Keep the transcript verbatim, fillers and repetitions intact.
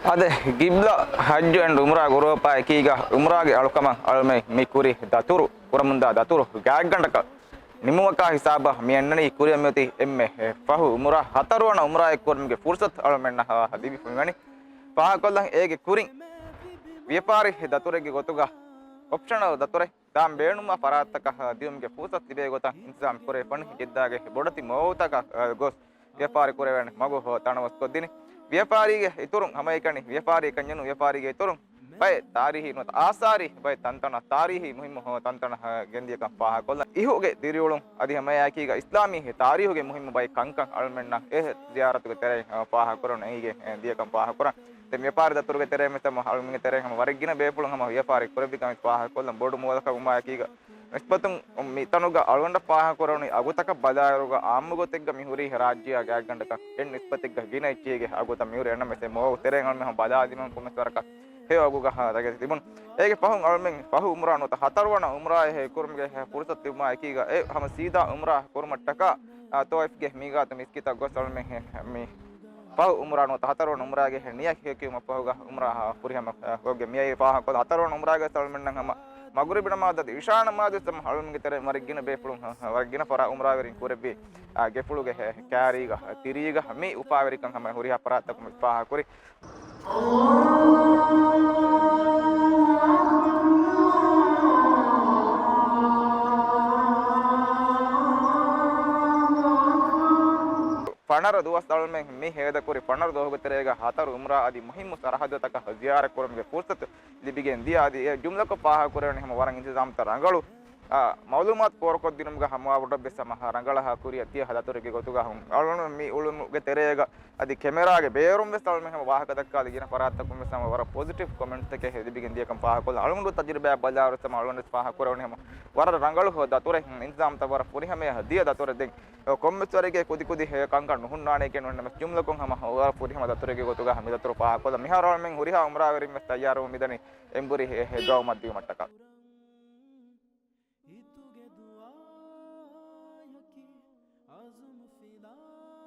އަދި ގިބްލަ ޙައްޖު އެންޑް އުމްރާ ގުރޫޕާ އެކީގަ އުމްރާގެ އަޅުކަމަށް އަޅުމެން މި ކުރި ދަތުރު، ކުރަމުންދާ ދަތުރު ގާތްގަނޑަކަށް ނިމުމަކާ ހިސާބަށް މި އަންނަނީ ކުރިއަށް މިއޮތީ އެންމެ ފަހު އުމްރާ، ހަތަރުވަނަ އުމްރާއެއް ކުރުމުގެ ފުރުސަތު އަޅުމެންނަށް ލިބިފައިވަނީ. ފާހަގަކޮށްލަން އޭގެ ކުރިން ވިޔަފާރި ދަތުރެއްގެ ގޮތުގަ އޮޕްޝަނަލް ދަތުރެއް ދާން ބޭނުންވާ ފަރާތްތަކަށް ދިއުމުގެ ފުރުސަތު ލިބޭ ގޮތަށް އިންތިޒާމް ކުރެވިފައިވަނީ. ޖިއްދާގެ ބޮޑެތި މޯލްތަކަށް ގޮސް ވިޔަފާރި ކުރެވޭނެ މަގު ތަނަވަސްކޮށްދިނީ. ވިޔަފާރީގެ އިތުރުން ހަމައެކަނި ވިޔަފާރީ ކަންޏެއް ނޫން، ވިޔަފާރީގެ އިތުރުން ބައެއް ތާރީހީ ނުވަތަ އާސާރީ ބައެއް ތަންތަނަށް، ތާރީހީ މުހިއްމު ތަންތަނަށް ގެންދިޔަކަން ފާހަގަކޮށްލަން. އިހުގެ ދިރިއުޅުން އަދި ހަމައެއާއެކީގަ އިސްލާމީ ތާރީހުގެ މުހިއްމު ބައެއް ކަންކަން އަޅުމެންނަށް އެ ޒިޔާރަތުގެ ތެރެއިން ފާހަގަކުރަން އެނގިގެން ދިޔަކަން ފާހަގަކުރަން. ދެން ވިޔަފާރި ދަތުރުގެ ތެރެއިން ވެސް ހަމަ އަޅުމެންގެ ތެރެއިން ހަމަ ވަރަށް ގިނަ ބޭފުޅުން ހަމަ ވިޔަފާރި ކުރެއްވިކަން ފާހަގަކޮށްލަން. ބޮޑު މޯލަކަށް ވުމާއެކީގަ ނިސްބަތުން މިތަނުގަ އަޅުގަނޑަށް ފާހަގަކުރެވުނީ އަގުތަކަށް ބަލާއިރުގަ އާއްމު ގޮތެއްގަ މި ހުރީ ރާއްޖެއާ ގާތްގަނޑަކަށް އެއް ނިސްބަތެއްގަ ގިނަ އެއްޗިހިގެ އަގުތައް މި ހުރީ. އެންނަމެސް އެ މޯލު ތެރެއިން އަޅުމެން ހަމަ ބަލާލީމަ ކޮންމެސް ވަރަކަށް ހެޔޮ އަގުގަ ދަގައި ތިބުނު. އޭގެ ފަހުން އަޅުމެން ފަހު އުމްރާ ނުވަތަ ހަތަރުވަނަ އުމްރާއެއް ކުރުމުގެ ފުރުސަތު ލިބުމާ އެކީގަ އެ ހަމަ ސީދާ އުމްރާ ކުރުމަށްޓަކާ އާ، ތޯއިފްގެ މީގާތު މިސްކިތަށް ގޮސް އަޅުމެން މި ފަހު އުމްރާ ނުވަތަ ހަތަރުވަނަ އުމްރާގެ ނިޔަތް ހެޔޮކުރުމަށް ފަހުގަ އުމްރާ ފުރިހަމަ ކޮށްގެން މިއައީ. ފާހަގަކޮށްލަން ހަތަރުވަނަ އުމްރާގަ އަޅުމެންނަށް ހަމަ މަޣުރިބް ނަމާދު އަދި އިޝާ ނަމާދު ވެސް ހަމަ އަޅުމެންގެ ތެރެއިން ވަރަށް ގިނަ ބޭފުޅުން ވަރަށް ގިނަ ފަރާ އުމްރާވެރިން ކުރެއްވި ގެފުޅުގެ ކާރީގަ ތިރީގަ މި އުފާވެރިކަން ހަމަ ހުރިހާ ފަރާތްތަކުން ފާހަގަކުރި. ފަނަރަ ދުވަސް އަޅުމެން މި ހޭދަކުރި ފަނަރަ ދުވަހުގެ ތެރޭގަ ހަތަރު އުމްރާ އަދި މުހިއްމު ސަރަހައްދުތަކަށް ޒިޔާރަތް ކުރުމުގެ ފުރުސަތު ލިބިގެން ދިޔަ. އަދި އެ ޖުމްލަކޮށް ފާހަގަކުރެވެނީ ހަމަ ވަރަށް އިންތިޒާމްތައް ރަނގަޅު އާ، މައުލޫމާތު ފޯރުކޮށްދިނުމުގަ ހަމަ ވަރަށް ބޮޑަށް ވެސް ހަމަ ރަނގަޅަށް ކުރިއަށް ދިޔަ ދަތުރެއްގެ ގޮތުގަ ހުން އަޅުގަނޑު މި އުޅުމުގެ ތެރޭގަ އަދި ކެމެރާގެ ބޭރުން ވެސް އަޅުމެން ހަމަ ވާހަކަ ދައްކާލި ގިނަ ފަރާތްތަކުން ވެސް ހަމަ ވަރަށް ޕޮޒިޓިވް ކޮމެންޓްސްތަކެއް ލިބިގެން ދިޔަކަން ފާހަގަކޮށްލަން. އަޅުގަނޑު ތަޖުރިބާއަށް ބަލާއިރު ވެސް ހަމަ އަޅުގަނޑު ވެސް ފާހަގަކުރެވުނީ ހަމަ ވަރަށް ރަނގަޅު ދަތުރެއް ހުން އިންތިޒާމްތައް ވަރަށް ފުރިހަމަޔަށް ދިޔަ ދަތުރެއް. ދެން ކޮންމެސް ވަރެއްގެ ކުދިކުދި ކަންކަން ނުހުންނާނެ ކެން ނަމަ ޖުމްލަކޮށް ހަމަ ވަރަށް ފުރިހަމަ ދަތުރެއްގެ ގޮތުގަ ހަމަ ދަތުރު ފާހަގަކޮށްލަން. މިހާރު އަޅުމެން ހުރިހާ އުމްރާވެރިން ވެސް ތައްޔާރުވަމުން މިދަނީ އެނބުރި ގައުމަށް ދިޔުމަށްޓަކާ.